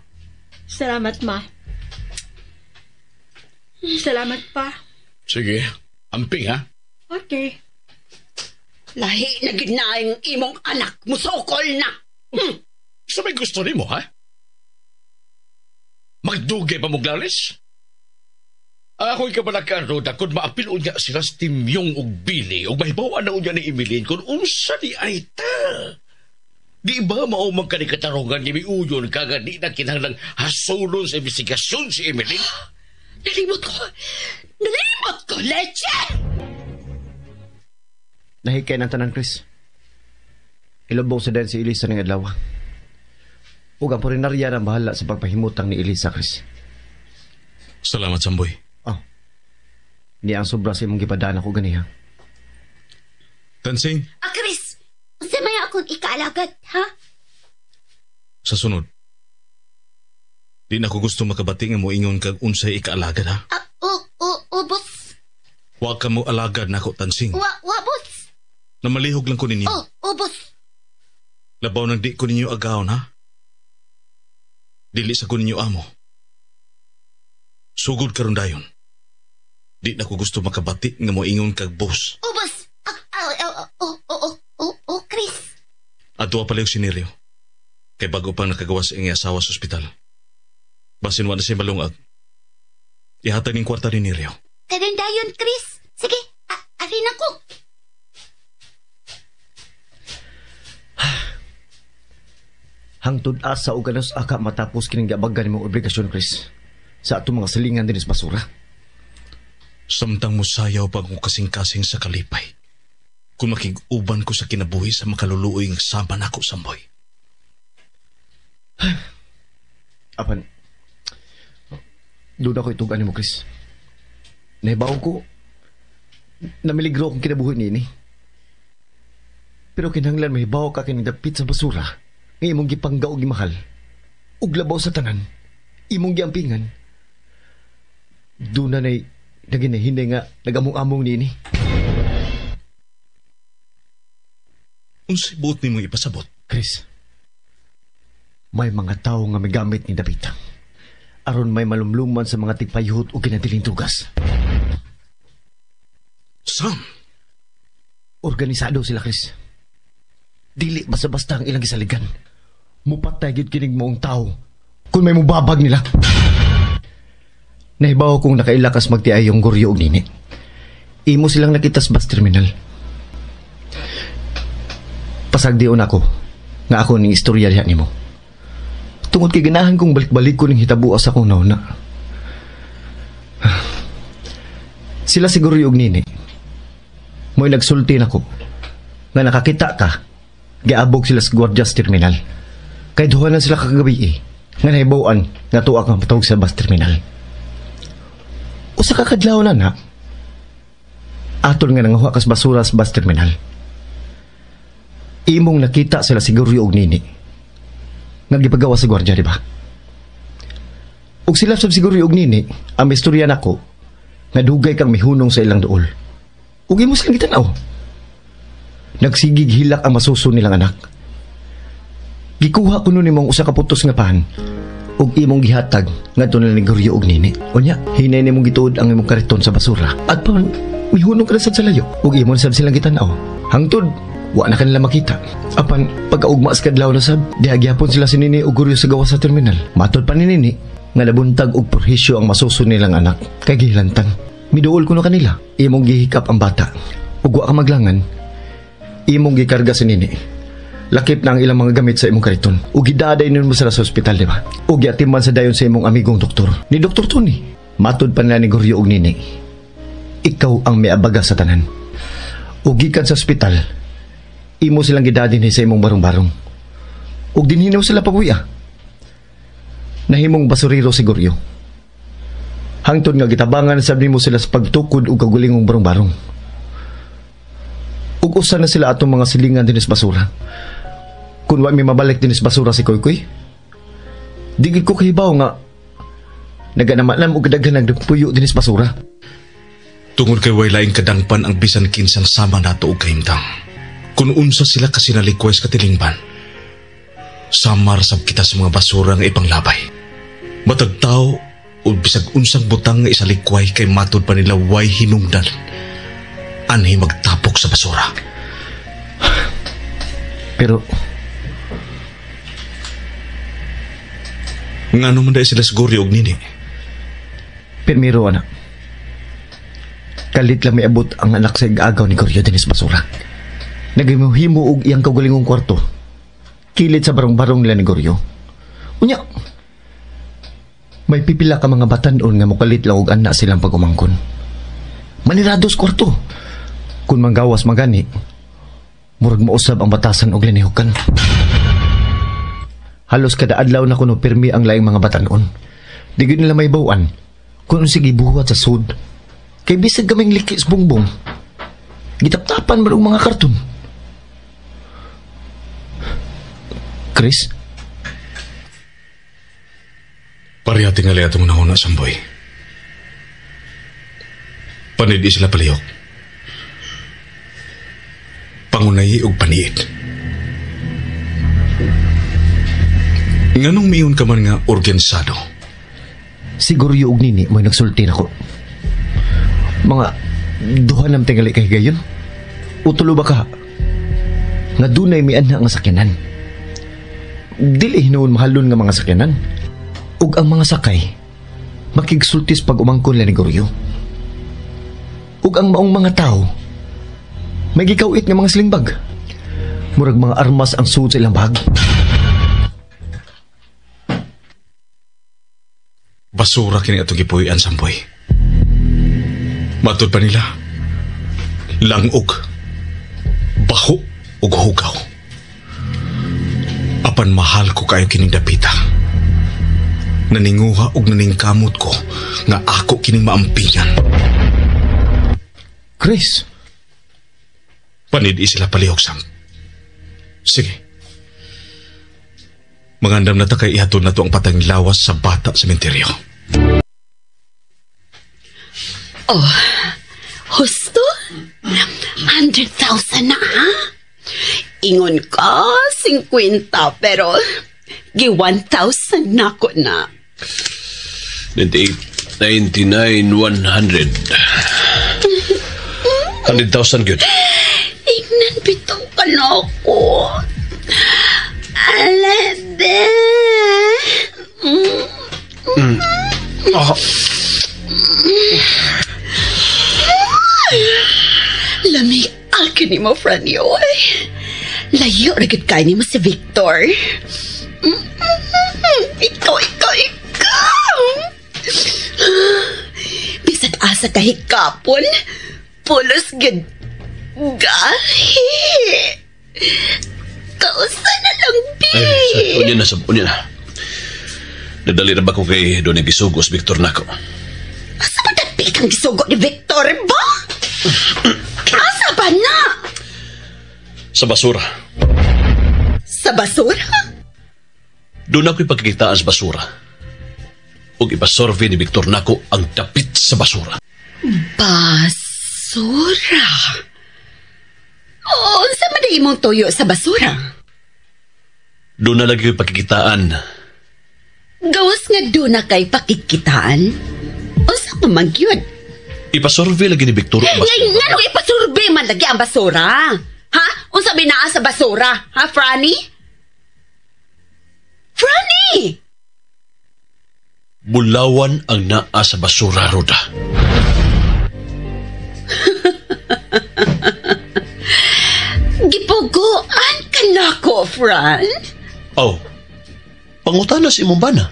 Salamat, ma. Salamat pa. Sige, amping ha. Okay. Lahi na gid na ang imong anak, musukol na. Sa may gusto nimo ha? Magdugay pa mong lalis? Ako'y kabalakan, Roda, kung maapil unya sila sa timyong og bili, og mahibawan na unya ni Emilin kung unsa ni ay ta. Di ba mao man ka ni katarungan ni miuyon ka nga di na kinahanglang hasulon sa investigasyon si Emilin? Nalimot ko! Nalimot ko, leche! Nahikay ng tanan, Chris. Ilubong sa den si Elisa ng adlaw. Ug ang purinarya na bahala sa pagpahimutang ni Elisa, Chris. Salamat, Samboy. Oh. Ni ang sobra sa imong gipadaan ako ganiha. Tansing, Ah, Chris, unsa may akong ikaalagad, ha? sa sunod. Di na ko gusto makabati nga moingon kag unsay ikaalagad ha. Ah, o, boss. Wa ka mo alagad nako, Tansing. Wa, boss. Namalihog lang ko ninyo. O, boss. Labaw nang di ko ninyo agawon ha. Dili sa ko ninyo amo. Sugod karon dayon. Di na ko gusto makabati nga moingon kag boss. O, boss. Ah, o, Chris. Adto pa si Nereo. Kay bago pang nakagawa sa iyang asawa sa ospital. Basin wa na siya malungag. Ihatag ning kwarta ni Nereo. Karon dayon, Chris. Sige, arin ako. Hangtod asa o ganos aka matapos kining gabagan imong obligasyon, Chris. Sa atong mga silingan din sa basura. Samtang musayaw pa akong kasing-kasing sa kalipay. Kung makig-uban ko sa kinabuhi sa makaluluoy nga sama nako, Samboy. Apan, duda ko itugan nimo, Chris. Nahibaw ko, namiligro akong kinabuhi niini. Pero kinahanglan mahibaw ka kining dapit sa basura nga imong gipangga og gimahal. Ug labaw sa tanan, imong giampingan. Doon na na'y naginahinay nga nagamong-among niini. Unsay buot nimo ipasabot? Chris, may mga tao nga may gamit ni David. Aron may malumluman sa mga tigpayhot o kinatiling tugas. Sam! Organisado sila, Chris. Dili basta-basta ang ilang gisaligan. Mupatay gyud kining moong tao kung may mubabag nila. Nahibaw kong nakailakas magtiay yung guryo og nini. Imo silang nakita sa bus terminal. Pasagdion ako nga ako ning istorya diha nimo. Tungod kay ganahan kong balik-balik ko ning hitabo sa akong nauna. Sila siguro og nini. Mo'y nagsulti nako nga nakakita ka, giabog sila sa Guardias Terminal. Kay duha na sila kagabi eh, nga nahibaw-an nga tuwa kang patawag sa bus terminal. Usa ka kadlaw na na, atol nga nanguha kas basura sa bus terminal. Imong nakita sila siguro og nini nga gipagawa sa gwardiya, di ba? Og sila sab siguro og nini, ang istorya nako nga dugay kang mihunong sa ilang duol. Ug imo silang gitan-aw. Nagsigig hilak ang masuso nilang anak. Gikuha kuno nimong usa ka putos nga pan ug imong gihatag ngadto na ni Goryo og nini. Unya, hinay nimong gituod ang imong kariton sa basura. At pa mihunong ka na sad sa layo ug imong sad silang gitan-aw. Hangtod wa na kanila makita. Apan pagkaugma sa kadlaw na sab, diha gyapon sila si Nini ug Goryo sa gawas sa terminal. Matod pa ni Nini nga nabuntag og purhisyo ang masuso nilang anak kay gihilantang. Miduol kuno kanila. Imong gihikap ang bata ug wa ka maglangan. Imong gikarga si Nini. Lakip na ang ilang mga gamit sa imong kariton. Ug gidaday nun mo sila sa ospital, di ba? Ug giatiman sa dayon sa imong amigong doktor. Ni Dr. Tony. Matod pa nila ni Goryo ug Nini. Ikaw ang miabaga sa tanan. Ug gikan sa ospital, imo silang gidadin sa imong barong-barong. Ug dinhinaw sila pabuya. Nahimong basurero si Goryo. Hangtod nga gitabangan sab nimo sila sa pagtukod og kagulingong barong-barong. Ug usa na sila atong mga silingan dinis basura. Kung wa mi mabalik dinis basura si Koy-Koy, di gid ko kahibaw nga naganamanam og daghan nagpuyo dinis basura. Tungod kay way laing kadangpan ang bisan kinsang sama nato og kahimtang. Kung unsa sila kasinalikway sa katilingban, samar sab kita sa mga basura nga ipanglabay. Matag tao o bisag unsang butang nga isalikway kay matud pa nila way hinungdan anhi magtapok sa basura. Pero ngano man dahil sila siguro og nini? Pirmiro, anak. Kalit lang miabot ang anak sa igagaw ni Goryo dinis basura. Naghimuhimo og iyang kaugalingong kwarto. Kilid sa barong-barong nila ni Goryo. Unya, may pipila ka mga batanon nga mokalit lang og anak silang pag-umangkon. Manirados kwarto. Kung manggawas magani, murag mausab ang batasan og linihukan. Halos kada adlaw na kuno pirmi ang laing mga batanon. Di gyud nila may bawaan kung sige buhat sa sud. Kay bisag kaming liki sa bungbong, gitaptapan man og mga karton. Chris? Pareha tingali atong nahuna, Samboy. Panid sila palihok. Pangunay og paniid. Nganong miyon ka man nga organisado? Siguro og nini mo'y nagsulti nako. Mga duha nam tingali kay gayon. Utulo ba ka? Nga dunay mianha nga sakyanan. Dili hinuon mahalon nga mga sakyanan. Ug ang mga sakay makigsultis pag umangkon la ni Goryo. Ug ang maong mga tao may gikawit nga mga slingbag. Murag mga armas ang suod sa ilang bag. Basura kini atong gipuy-an, Samboy. Matud pa nila, langog, baho ug hugaw. Apan mahal ko kayo kining dapita. Naninguha og naningkamot ko nga ako kining maampingan. Chris, panid sila palihog, Sam. Sige. Mangandam na ta kay ihatod na to ang patang lawas sa bata sa sementeryo. Oh, husto? 100,000 na, ha? Ingon ka, 50, pero gi 1,000 na ko na. 98, 99, 100. 100,000 good. Ingnan bitaw ka na ako. Alebe. Oh. Lami alkin ni mo, Franny, oy. Layo ra gid kay nimo si Victor. Ikaw, ikaw, ikaw. Bisag asa ka hikapon, pulos gid gahi. Kausa na lang, bi. Ay, unya na, sab, unya na. Nadali na ba ko kay doon gisugo si Victor nako? Asa ba dapi kang gisugo ni Victor ba? Asa ba na? Sa basura. Sa basura? Doon ako'y pagkikitaan sa basura. Ug ipasurvey ni Victor nako ang dapit sa basura. Basura? Oo, unsa man di imong tuyo sa basura? Doon na lagi ko'y pagkikitaan. Gawas nga doon na kay pakikitaan? Unsa pa man gyud? Ipasurvey lagi ni Victor ang basura. Ngay, nganong ipasurvey man lagi ang basura? Ha? Unsa may naa sa basura? Ha, Franny? Franny! Bulawan ang naa sa basura, Roda. Gipuguan ka nako, Fran. Oh, pangutana si imong bana.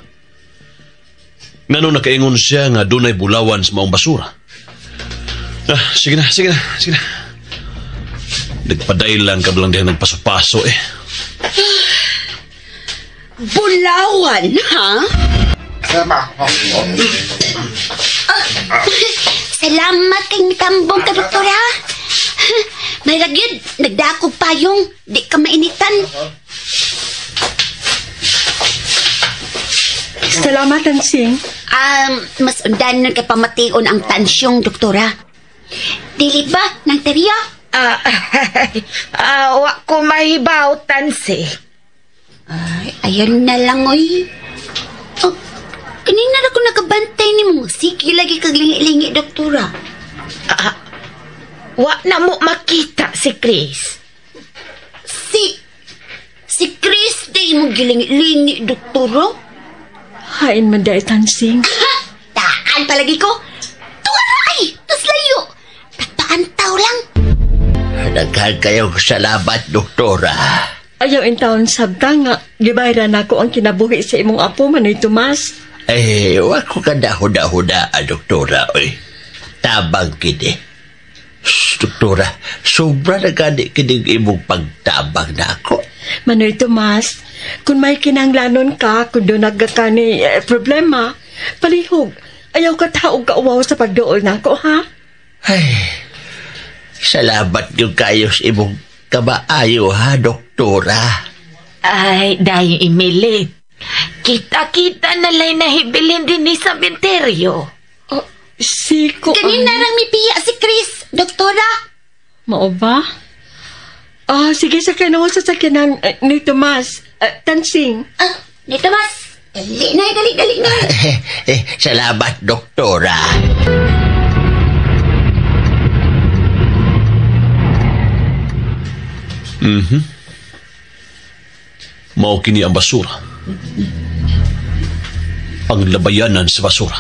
Ngano nakaingon siya nga dunay bulawan sa maong basura? Ah, sige na, sige na, sige na. Nagpadaylan ka lang diyan nagpaso-paso eh. Bulawan, ha? Salamat kay mitambong ka, Doktora. May ragyod, nagdakog payong. Di ka mainitan. Salamat, Tansing. Mas undan nun kay pamation ang tansyong, doktora. Dili ba, nang teriya? Wa ko mahibaw, Tansing. Ay, ayun na lang, oy. Oh, kanina na ko nakabantay ni mo. Sige, lagi kag lingi-lingi, doktora. Wa na mo makita si Chris. Si Chris, di mo gilingi-lingi, doktora. Hain man dahil, Tansing. Taan palagi ko. Tuwa ay, tas layo. Nagpaantaw lang. Daghan kayong salamat, doktora. Ayaw in taon sabta nga, gibayran ako ang kinabuhi sa imong apo, Manoy Tomas. Eh, wa ko ka dahuda-huda, doktora. Oy. Tabang kini. Shh, doktora, sobra na gani kining imong pagtabang na ako. Manoy Tomas, kung may kinanglanon ka, kung doon nagkakani problema, palihog, ayaw ka taog kauwaw sa pagduol na ako, ha? Ay, salamat yung kayo sa imong kabaayo, ha, doktora? Ay, dahil Emily, kita-kita na lay nahibilin din ni sa menteryo. Oh, si ko... Kanina rang mipiya si Chris, doktora. Mao ba? Ah, sige, sakay na ko sa sakyanan ni Tomas. Tansing. Ah, ni Tomas. Dali na, dali, dali na. Salamat, doktora. Mm-hmm. Mao kini ang basura. Ang labayanan sa basura.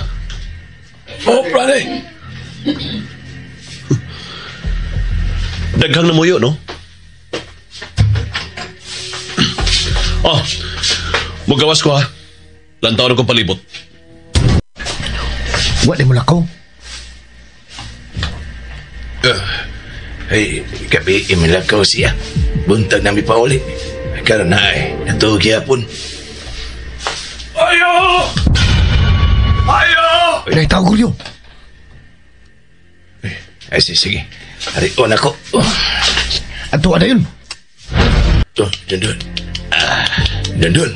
Oh, brother! Daghang namuyo, no? Oh, mugawas ko ha. Lantaw na kong palibot. Wa di mo lakaw. Ay, gabi imilakaw siya. Buntag nami pa uli. Karon na ay, natuog yapon. Ayo! Ayo! Ay, tawag ko. Ay, sige. Arion ako. Ato, ada yun. Oh, dundun. Dundun.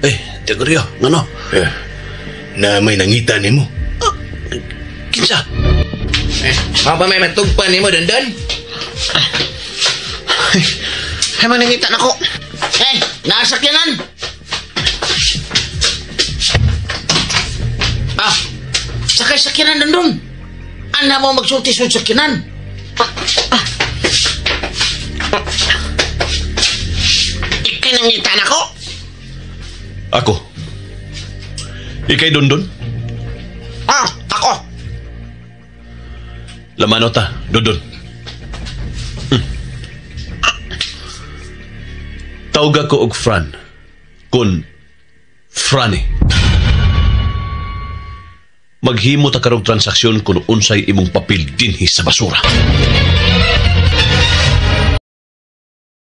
Eh, Tigorio, ngano? Na may nangita nimo. Kinsa? Eh, pa may matugpan nimo, dundun? Ay, manangita na ko. Eh, nasakyanan. Ah, sakay sakyanan, dundun. Ana mo magsulti sa sakyanan. Ikay nangita na ko. Ako. Ikay dundun? Ah, ako. Lamano ta, dundun. Tawag ko og Fran. Kun Franny. Maghimo ta karong transaksyon kung unsay imong papel dinhi sa basura.